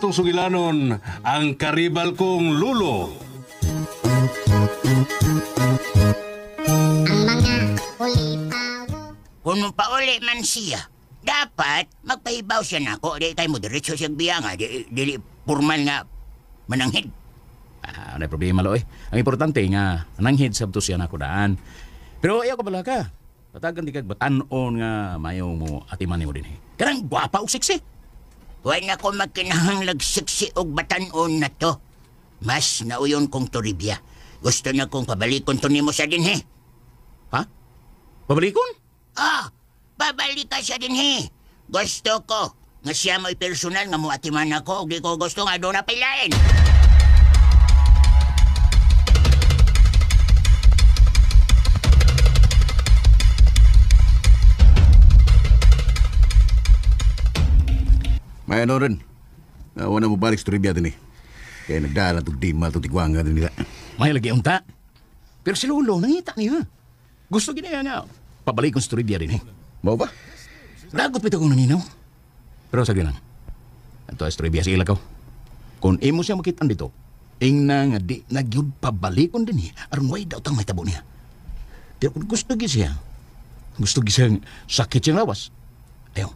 Atong sugilanon ang karibal kong lulo. Ang mga ulipawo. Kung pauli man siya, dapat magpahibaw siya nako. Di tayo mo diretso siyang biya nga. Dili formal nga mananghid. Ah, wala problema lo eh. Ang importante nga, nanghid sabto siya nako daan. Pero ayaw ka bala ka. Patagan di kag batan-on nga mayo mo atiman nimo dinhi. Kanang gwapa og sexy. Huwag na ko magkinahanglag sexy og batan-on na to. Mas nauyon kong Toribia. Gusto na kong pabalikon to nimo sa dinhi. Ha? Pabalikon? Ah, babalika siya dinhi. Gusto ko nga siya mo'y personal nga muatiman ako og di ko gusto nga doon na pilain. May ano rin. Wala mo balik sa Toribia din eh. Kaya nagdala itong dimal itong tigwanga din nila. May lagi unta. Pero si Lolo, nangita niya. Gusto gina nga. Pabalikon sa Toribia din eh. Mau ba? Lagot pito kong naninaw. Pero sagli lang. Ito ay Toribia sa ila ko. Kung imo siya makitaan dito, ingna nga di nagyud pabalikon din eh. Aron way daw tang may tabo niya. Pero kung gusto gid siya, gusto gid siyang sakit siyang lawas. Ayaw.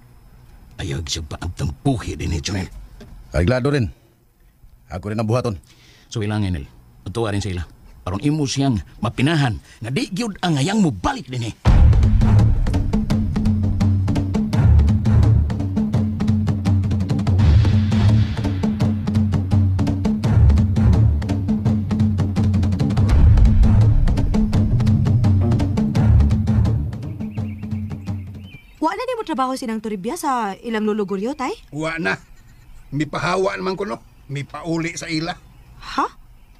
Ayaw siya paagtampuhi din eh, Jonel. Ay, glado rin. Ako rin ang buhaton. So ilang, Enel. Tuwa rin sila. Aron imo siyang mapinahan nga di gyud ang ayang mo balik din eh. Wa na di mo trabaho sinang Toribia sa ilang luluguryo, tay? Wa na. Mipahawa naman ko, no? Mipauli sa ila. Ha?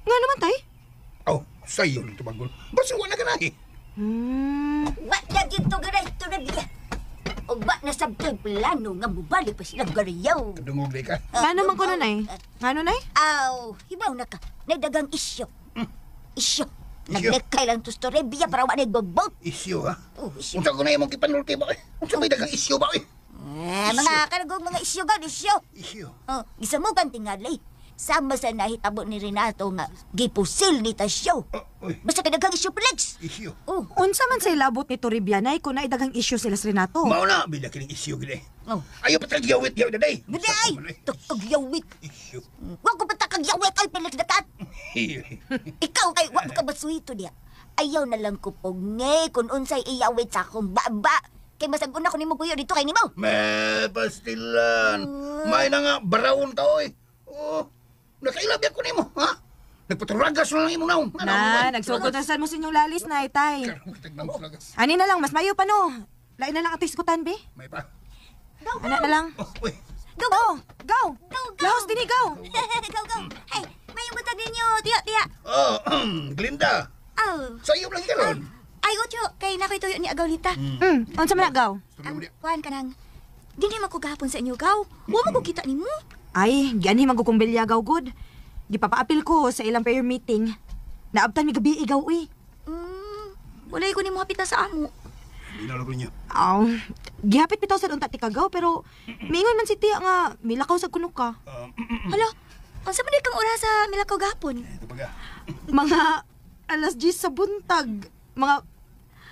Nga naman, tay? Oh, sayo nito bagol. Basta wa na ka na eh. Wa na dito garay Toribia. O ba na sabtoy plano nga mubalik pa sila garayaw. Kadungog di ka. Nga naman ko na, nay. Nga no, nay? Aw, hibaw na ka. Nagdagang isyo. Isyo. Naglekay lang to Toribia para wa na ibabot. Isyo, ha? Oh, isyo. Unsa ko na imong kipanulti ba eh? Unsa may dagang isyo ba eh? Eh, mga karagong mga isyo gan, isyo. Isyo. Oh, gisamukan tingali. Sama sa nahitabo ni Renato nga gipusil ni Tasyo. Oh, uy. Basta kay daghang isyo, Felix. Isyo. Oh, Unsa man sa ilabot ni Toribia, nay, kung naidagang isyu sila sa Renato? Mao na, bila kining isyo gid eh. Oh. Ayaw pa tagyawit yaw daday. Biday! Tukog yawit. Isyo. Wa ko pa takagyawit ay Felix dakat. Ikaw kay wa ka basuhito diya. Ayaw na lang ko pognge kung unsay iyawit sa akong baba. Kay masag-una ko nimo kuyo dito kay nimo. Me pastilan. May na nga barawon ta oy. Oh, nakailab ko nimo, ha? Nagpaturagas na lang imo naong. Na, nagsugod na sad mo sa inyong lalis, nay, tay. Ani na lang, mas mayo pa no. Lain na lang ato iskutan, be. May pa. Ana na lang. Oh, uy. Go, go. Oh, go! Go, go. Lahos dinhi, go! Go, go. Hey, mayong buntag ninyo, tiya, tiya. Oh, Glinda. Oh. Sa iyo lang karon. Ay, Ocho, kay nakoy tuyo ni Agaw Lita. Unsa man na, gaw? Ang kuan ka nang, dili man ko gahapon sa inyo, gaw. Wa man ko kita nimo. Ay, gianhi man ko kong bilya, gaw, good. Gipapaapil ko sa ilang prayer meeting. Naabtan mi gabi, gaw, uy. Walay ko nimo hapit na sa amo. Binalo ko niyo. Aw, gihapit bitaw sad unta ti kagaw, pero miingon man si tiya nga milakaw sa kuno ka. Hala, unsa man kang oras sa milakaw gahapon? Mga 10:00 sa buntag. Mga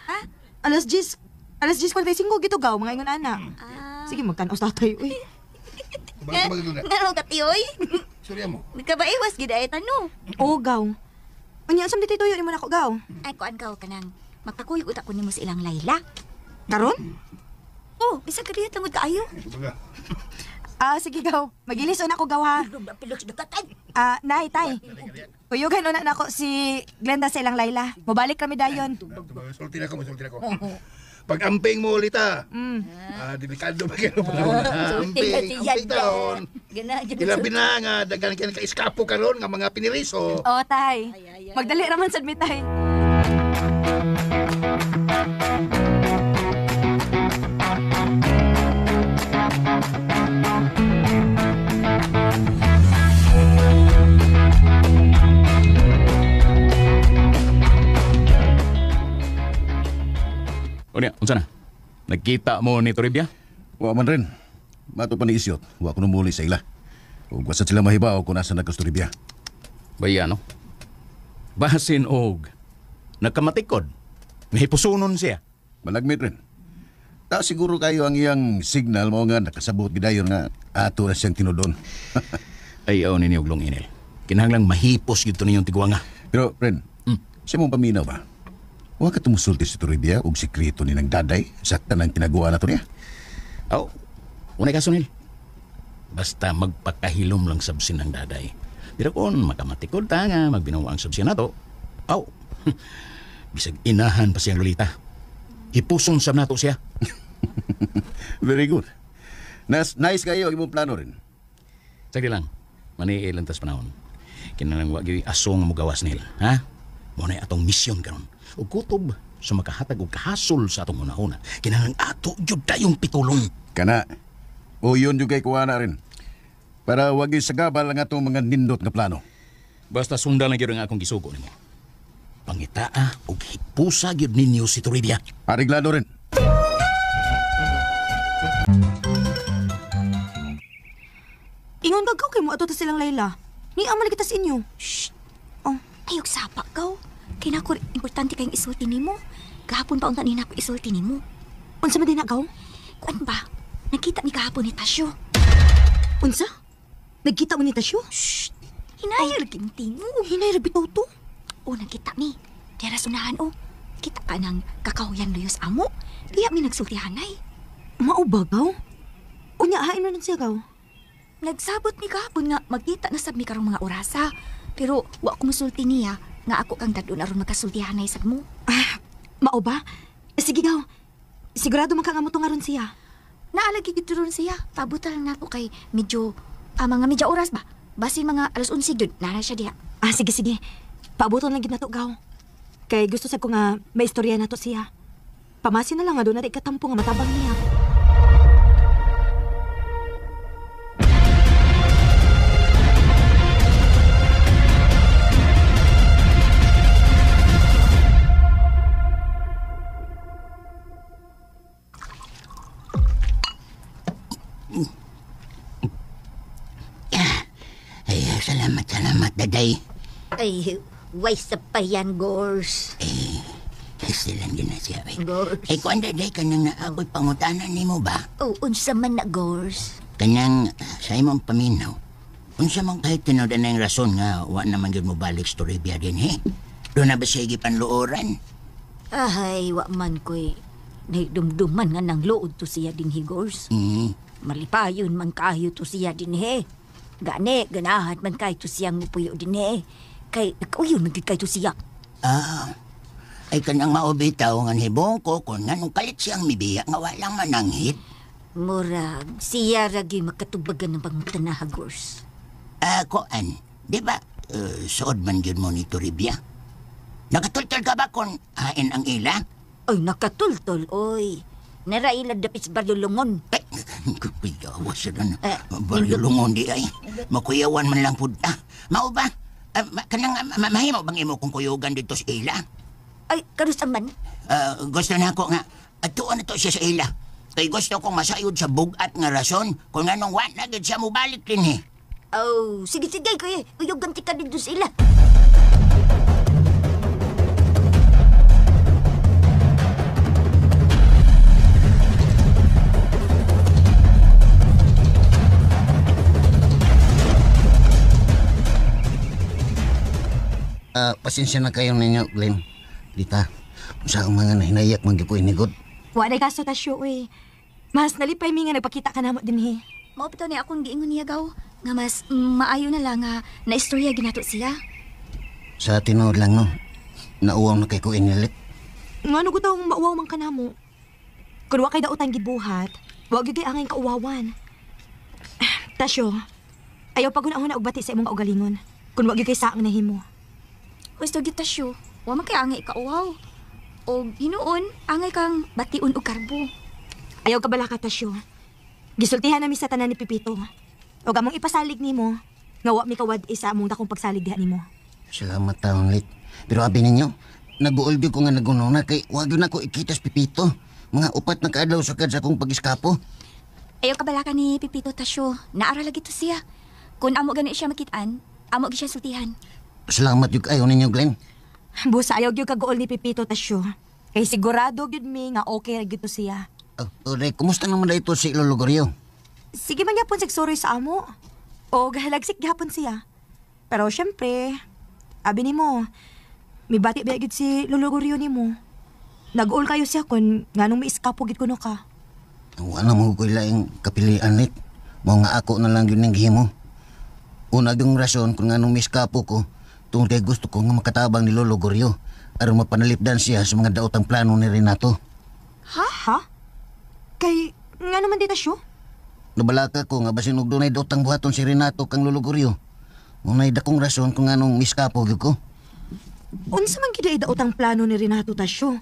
Ha? 10:00, 10:45 gito gaw, mga ingon ana. Sige, magtan-aw sa tatay, uy. Ngano ka tiyoy? Sorry mo. Nagkabaiwas gid ay tanong. Oo, gaw. Unya, unsa man ditoy tuyo nimo nako, gaw? Ay kuan gaw kanang magpakuyog uta ko nimo sa ilang Layla. Karon? Oh, bisag kadiyot lang gud kaayo. Ah, sige gaw. Magilis una ko gaw ha. Ah, nay, tay. Kuyugan una nako si Glenda sa ilang Layla. Mobalik kami dayon. Sulti na ko, sulti na ko. Pag-amping mo ulit ha. Delikado ba kayo panahon? Amping, amping taon. Ilabi na nga, daghan kayo ka-eskapo karon nga mga piniriso. Oo, tay. Magdali raman sad mi, tay. Unya, unsa na? Nagkita mo ni Toribia? Wa man rin. Mato pa ni isyot, wa ko numuli sa ila. Ug wasa sila mahibaw kung asa nagkasturibya. Baya, no? Basin og nagkamatikod. Nahipusunon siya. Malagmit rin. Ta siguro kayo ang iyang signal mo nga nakasabot gidayon nga ato na siyang tinudon. Ayaw ninyo og inil. Kinahanglang mahipos gid to ninyong tigwanga. Pero, friend, sa mong paminaw ba? Huwag ka tumusulti si Toribia og sikreto ni nang daday sa tanang tinaguan na to niya. Aw, unay kaso nil. Basta magpakahilom lang sabsin ng daday. Pero kung makamatikod ta nga, magbinawa ang sabsin na to, aw, bisag inahan pa siyang lolita. Ipuson sab nato siya. Very good. Nice kayo ang imong plano rin. Sagdi lang, maniilan tas panahon. Kinahanglan wa gyud asong mugawas nil, ha? Mo na atong misyon karon. Ug kutob sa makahatag og kahasol sa atong hunahuna. Kinahanglan ato gyud tayong pitulong. Kana. O yun yung kay kuha na rin. Para wag yung sagabal ang atong mga nindot nga plano. Basta sundan lang gyud ang akong gisugo nimo. Pangitaa og hipusa gyud ninyo si Toribia. Ariglado rin. Ingon gagaw kay mo ato ta silang Layla. Ni amal kita sa inyo. Shh. Oh, Ayog sapa gaw. Kay nako importante kayong isulti nimo. Gahapon pa unta ni nako isulti nimo. Unsa man din na gaw? Kuan ba? Nagkita mi gahapon ni Tasyo. Unsa? Nagkita mo ni Tasyo? Shh. Hinayal oh. Kinti mo. Hinay ra bitaw to. O nagkita mi. Dera sunahan o. Kita ka ng kakahuyan luyos amo. Diya mi nagsultihanay. Mao ba gaw? Unya hain man siya gaw. Nagsabot mi gahapon nga magkita na sab mi karong mga orasa. Pero wa ko musulti niya nga ako kang dadun aron magkasultihanay sad mo. Ah, mao ba? Sige gaw. Sigurado man ka nga mo tungaron siya. Naalagi gid ron siya. Pabutan lang nako kay medyo mga medya oras ba? Basin mga 11:00 gyud nara siya diha. Ah, sige sige. Paabuton lang gid nato gaw. Kay gusto sad ko nga may istorya nato siya. Pamasin na lang nga doon na di katampo nga matabang niya. Ay, salamat, salamat, daday. Ay, way sa payan, Gors. Silang din na siya. Ay, Gors. ay kuan daday, kanang na ako'y pangutanan nimo ba? Oh, unsa man na, Gors? Kanang sa imong paminaw, unsa man kahit tinuod na yung rason nga wa naman gyud mo balik sa Toribia din, he? Doon na ba siya gipanluoran? Ay, wa man ko'y naidumduman nga nang lood to siya din, he, Gors. Malipayon man kayo to siya din, he. Gani, ganahan man kayo to siyang mupuyo din, he. Kay, nakauyon man gid kayo to siya. Ah, ay kanang maubitaw nga hibong ko kung nganong kalit siyang mibiya nga walang mananghit. Murag, siya ragi makatubagan ng pangutanaha, Gors. Ah, koan, di ba, suod man gyud mo ni Toribia? Nakatultol ka ba kung hain ang ila? Ay, nakatultol, oy. Naraila dapit sa baryo Lungon. Ay, kuyawa sa doon. Eh, Baryo Lungon di ay. Makuyawan man lang pud ta. Mao ba? Kanang mahimo bang imo kung kuyugan dito sa ila? Ay, karusa man? Gusto na ako nga, atuon na to siya sa ila. Kay gusto kong masayod sa bugat nga rason kung anong wa na gid siya mobalik din eh. Oh, sige, sige, kuya. Kuyugan ti ka dito sa ila. Pasensya na kayo ninyo, Glenn. Dita, sa akong mga nahinayak man gyud ko inigod. Wa na kaso Tasyo, uy. Mas nalipay mi nga nagpakita ka namo dinhi. Mao bitaw ni akong giingon niya gaw nga mas maayo na lang nga naistorya ginato siya. Sa tinuod lang no. Nauwaw na kay ko inilit. Ngano gud tawong mauwaw man ka namo. Kun wa kay dautan gibuhat, wa gyud kay angay kauwawan. Tasyo, ayaw pagunahon na og bati sa imong kaugalingon. Kun wa gyud kay saang nahimo. Gusto gyud Tasyo, wa man kay angay kauwaw. Og hinuon, angay kang bation og karbo. Ayaw ka bala ka, Tasyo. Gisultihan nami sa tanan ni Pipito. Og among ipasalig nimo, nga wa mi kawad isa among dakong pagsalig diha nimo. Salamat taon, Lit. Pero abi ninyo, nag-uol gyud ko nga nagununa kay wa gyud nako ikita sa Pipito. Mga 4 na kaadlaw sakad sa akong pag-eskapo. Ayaw ka bala ka ni Pipito, Tasyo. Naara lagi to siya. Kung amo gani siya makitaan, amo gyud siya sultihan. Salamat jud kayo ninyo, Glenn. Busa ayaw gyud kaguol ni Pipito, Tasyo. Kay sigurado gyud mi nga okay ra gyud to siya. Oh, Ore, kumusta naman na ito si Lolo Gorio? Sige man gyapon sigsuroy sa amo. O gahalagsik gyapon siya. Pero syempre, abi nimo, mibati ba gyud si Lolo Gorio nimo? Nag-uol kayo siya kun nganong miiskapo gyud kuno ka. Wala mo ko ilaing kapilian lit. Mao nga ako na lang yun ang gihimo. Una yung rason kung anong miskapo ko, tungkol kay gusto ko nga makatabang ni Lolo Gorio aron mapanalipdan siya sa mga daotang plano ni Renato. Ha? Ha? Kay nga naman di Tasyo? Nabalaka ko nga basin og dunay daotang buhaton si Renato kang Lolo Gorio. Unay dakong rason kung anong miskapo gyud ko. Unsa man gyud ay daotang plano ni Renato, Tasyo?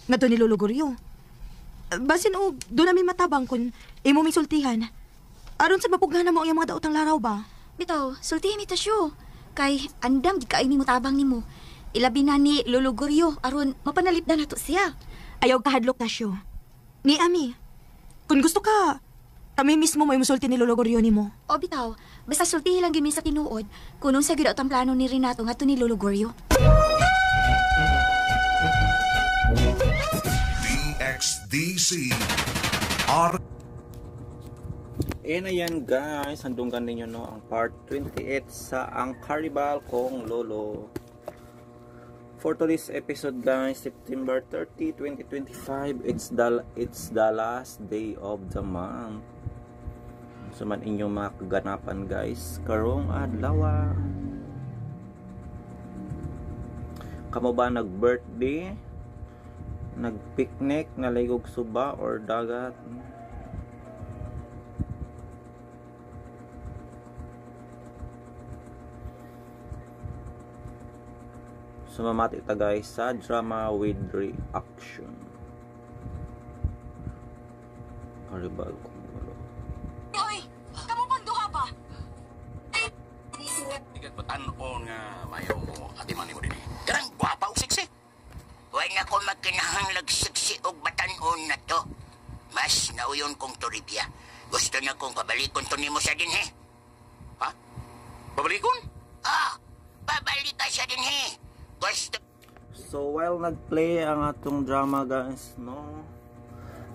Ngadto ni Lolo Gorio. Basin og do namin matabang kun imo misultihan. Aron sa mapugnan mo ang iyang mga daotang laraw ba? Bitaw, sultihin mi Tasyo. Kay andam gid kaayo nimo tabang nimo. Ilabi na ni Lolo Gorio aron mapanalipdan nato siya. Ayaw kahadlok, Tasyo. Ni ami. Kung gusto ka, kami mismo may musulti ni Lolo Gorio nimo. O bitaw, basta sultihin lang gyud mi sa tinuod kun unsa gyud ang plano ni Renato ngadto ni Lolo Gorio. DXDC R. And ayan guys, handunggan ninyo no ang part 28 sa Ang Karibal Kong Lolo. For today's episode guys, September 30, 2025, it's the last day of the month. So man inyong mga kaganapan guys, karong adlaw. Kamo ba nag-birthday? Nag-picnic, nalaygog suba or dagat? So mamati ta guys sa drama with reaction. Karibal Kong Lolo. Oy, kamo pang duha ba? Ikat batan-on nga mayo mo atiman nimo dinhi. Karang gwapa og sexy. Wa na ko magkinahanglag sexy og batan-on na to. Mas nauyon kong Toribia. Gusto na kong pabalikon to nimo sa dinhi. Ha? Pabalikon? Ah, pabalika siya dinhi. Gusto. So while nagplay ang atong drama guys, no,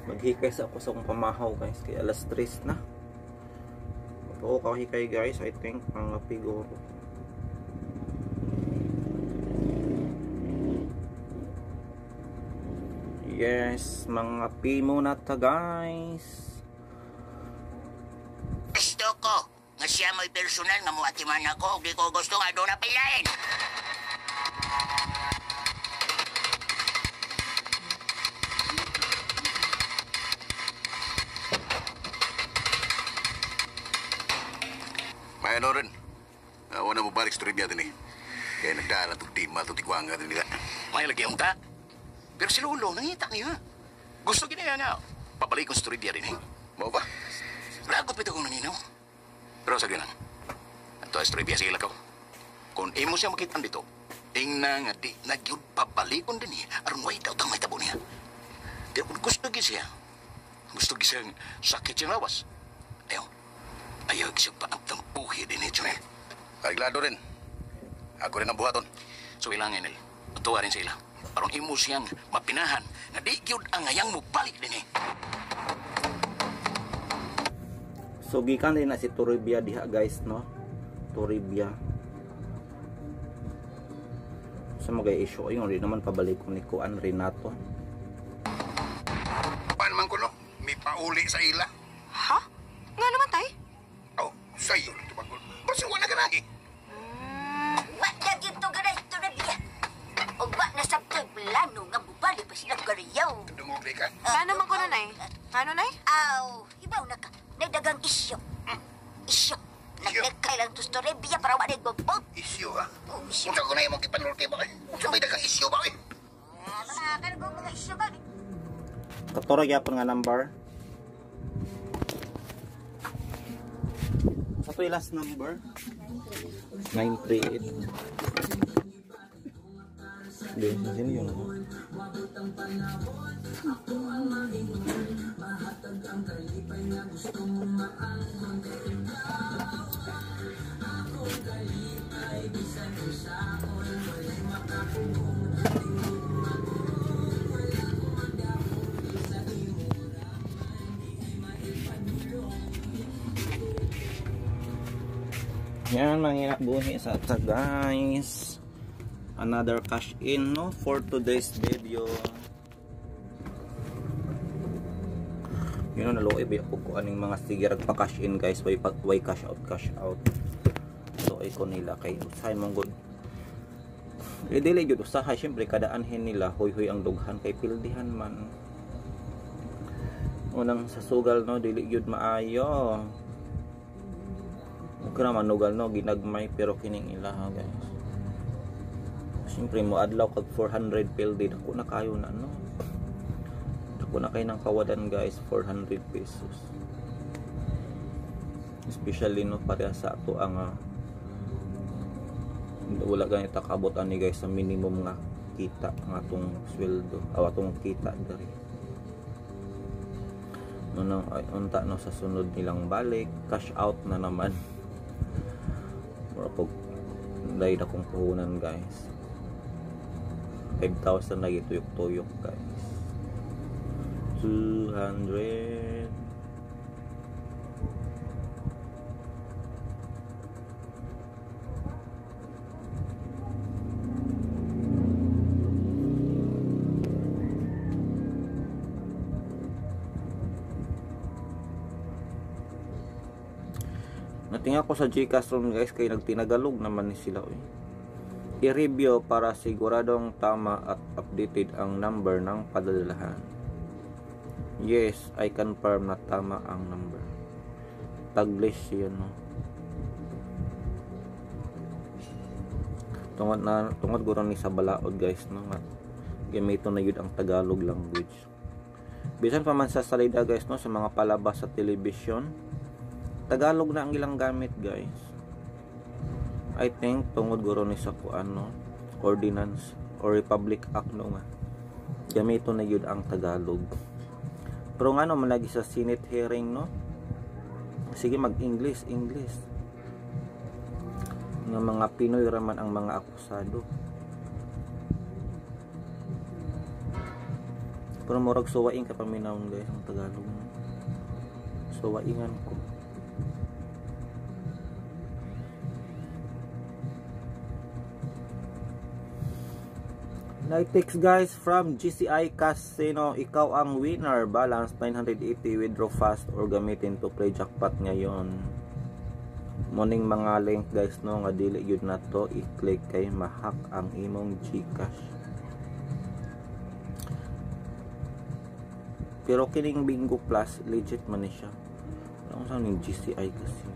maghikay sa ako sa akong pamahaw guys, kaya alas 3 na. Magpako kahikay guys, I think mga pigoro. Yes, mga pi muna ta guys. Gusto ko nga siya mo'y personal nga muatiman ako, di ko gusto nga doon na pilain. Mayan rin. Wala mo balik sa Toribia din eh. Kaya nagdaan ang tugtima at tigwanga din nila. May lagi ang ta. Pero si Lolo, nangita niya. Gusto gina nga. Pabalik kong sa Toribia din eh. Mao ba? Lagot pito kong naninaw. Pero sa lang. Ato ay Toribia sa ila ko. Kung imo siya makitaan dito, ingna nga di na gyud pabalikon din eh. Aron way daw tang may tabo niya. Pero kung gusto gyud siya, gusto gyud siyang sakit siyang lawas. Ayaw. Ayaw siya paamtampuhi din eh, Jonel. Ariglado rin. Ako rin ang buhaton. So ilang, Enel. Matuwa rin sila. Aron imo siyang mapinahan na di gyud ang ayang mo balik din eh. So gikan din na si Toribia diha guys, no? Toribia. Sa mga issue ayun rin naman pabalik ko ni Kuan Renato. Paano man ko no? May pauli sa ila. Ha? Nga naman tay? Oh, sayo rin tumagol. Basta wala ka na eh. Wa na gyud to ganay Toribia. Og wa na sabtoy plano nga mubalik pa sila gariyaw. Dungog ka. Nga naman ko na nay. Ano nay? Aw, hibaw na ka. Nagdagang isyo. Isyo. Naglekay lang to Toribia para wa na igbog. Isyo ha? Oh, isyo. Unsa ko na imong gipanulti ba eh? Unsa may dagang isyo ba eh? Mga kanang mga isyo ba? Katora gyapon nga number. Sa to last number? 938. Hindi, sino yun? Yan, mga buhi sa ata guys. Another cash in, no, for today's video. Yun, naluoy ba ako ko aning mga sige pa cash in guys, way way cash out, cash out. So ay ko nila kay usahay mong good. Eh dili gyud usahay, syempre kadaanhin nila huy-huy ang dughan kay pildihan man. Unang sa sugal, no, dili gyud maayo. Okay ra manugal, no, ginagmay pero kining ilaha guys. Siyempre mo adlaw kag 400 pildi, dako na kayo na, no. Dako na kayo ng kawadan guys, 400 pesos. Especially no pareha sa ato ang wala ganito kabot ani guys sa minimum nga kita nga atong sweldo o atong kita diri. Unang ay unta no sa sunod nilang balik, cash out na naman. Mura pog dahil akong puhunan guys. 5,000 lagi tuyok-tuyok guys. 200. Natinga ko sa GCash room guys kay nagtinagalog naman ni sila oy. I-review para siguradong tama at updated ang number ng padadalahan. Yes, I confirm na tama ang number. Taglish yun, no. Tungod guro ni sa balaod guys, no, nga gamiton na yun ang Tagalog language. Bisan pa man sa salida guys, no, sa mga palabas sa television, Tagalog na ang ilang gamit guys. I think tungod guro ni sa kuan, no, ordinance or Republic Act, no, nga gamiton na yun ang Tagalog. Pero nga no, malagi sa Senate hearing, no, sige mag-English, English nga mga Pinoy raman ang mga akusado. Pero murag suwain ka paminawon guys ang Tagalog. Suwaingan ko. Nightix guys from GCI Casino, ikaw ang winner. Balance 980, withdraw fast or gamitin to play jackpot ngayon. Morning mga link guys, no, nga dili gyud na to i-click kay ma-hack ang imong GCash. Pero kining Bingo Plus legit man ni siya. Wala ko sa ning GCI Casino.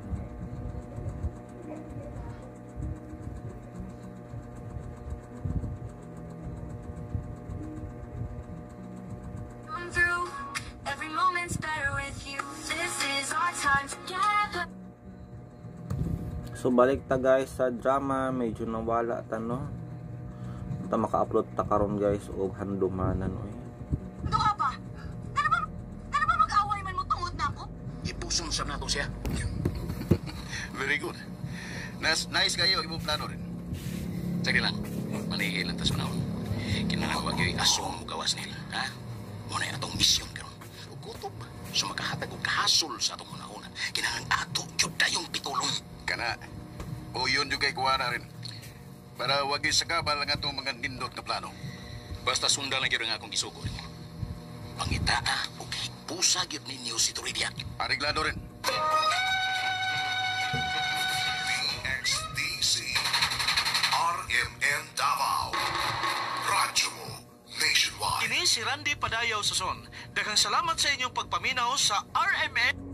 So balik ta guys sa drama, medyo nawala ta, no. Ta maka-upload ta karon guys og handumanan oy. Duha ba? Ano ba mag-away man mo tungod nako? Ipuson sa nato siya. Very good. Nice, nice kayo imong plano rin. Sige lang. Manihi lang tas panahon. Kinahanglan gyud asong gawas nila, ha? Mo na atong misyon karon. Ug kutob so makahatag og kahasol sa atong una-una. Kinahanglan ato gyud dayong pitulong. Kana. O yun yung kay kuha na rin. Para wag sa kabal ang atong mga nindot na plano. Basta sundan lang gyud ang akong gisugo nimo. Pangitaa og higpusa gyud ninyo si Toribia. Areglado rin. DXDC RMN Davao. Radyo mo nationwide. Kini si Randy Padayaw Sason. Daghang salamat sa inyong pagpaminaw sa RMN.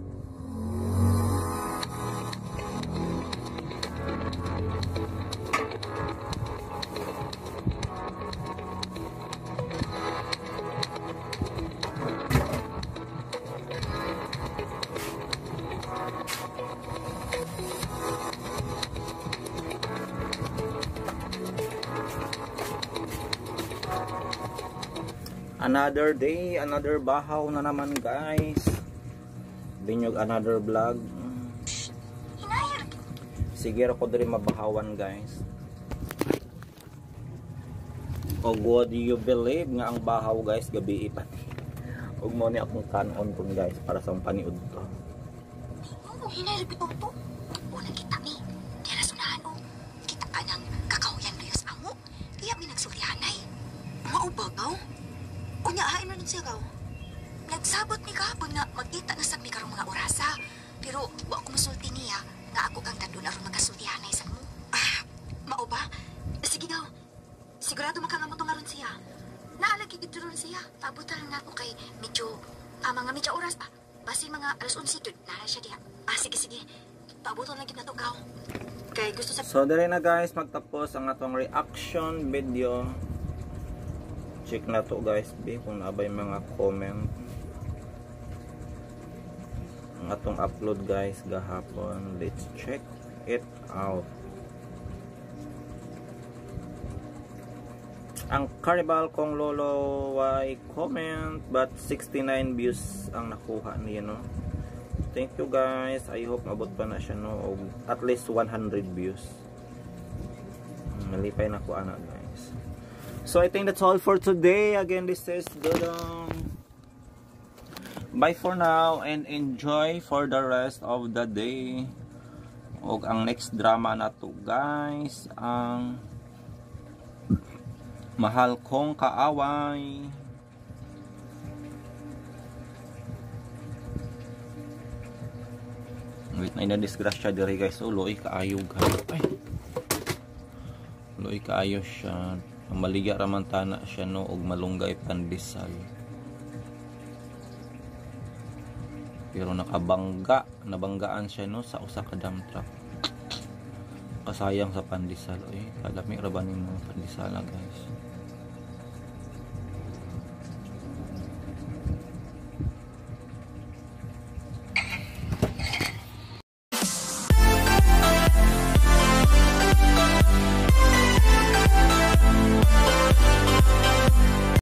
Another day, another bahaw na naman guys. Binyog another vlog. Sige ra ko diri mabahawan guys. Og what do you believe nga ang bahaw guys gabi pa ni. Og mo ni akong kanon kun guys para sa paniud to. Oh, hinay ra bitaw to. Unang kita ni. Iya mi nagsultihanay. Mao ba gaw? Unya hain man siya gaw. Nagsabot mi kahapon nga magkita na sad mi karong mga orasa. Pero wa ko musulti niya nga ako kang tadon aron makasultihanay sa mo. Ah, mao ba? Sige gaw. Sigurado makangamot nga ron siya. Naalagi gid ron siya. Pabutan na ako kay medyo mga medyo oras pa. Basi mga alas 11 gud naa siya diha. Ah, sige sige. Paabutan lang gid nato gaw. Kay gusto sa So dire na guys, magtapos ang atong reaction video. Check na to guys, be kung naabay mga comment. Ang atong upload guys gahapon. Let's check it out. Ang Karibal Kong Lolo way comment but 69 views ang nakuha niya, no. Thank you guys. I hope mabot pa na siya, no, og at least 100 views. Malipay na ko ana guys. So I think that's all for today. Again, this is Dodong. Bye for now and enjoy for the rest of the day. Og ang next drama na to guys, ang Mahal Kong Kaaway. Wait na ina-disgrasya diri guys. Oh, luoy kaayo guys. Ay. Luoy kaayo siya. Ang maligya ra man tana siya, no, og malunggay pandesal. Pero nakabangga, nabanggaan siya, no, sa usa ka dump truck. Kasayang sa pandesal oy. Kalami ra ba ning mga pandesal guys.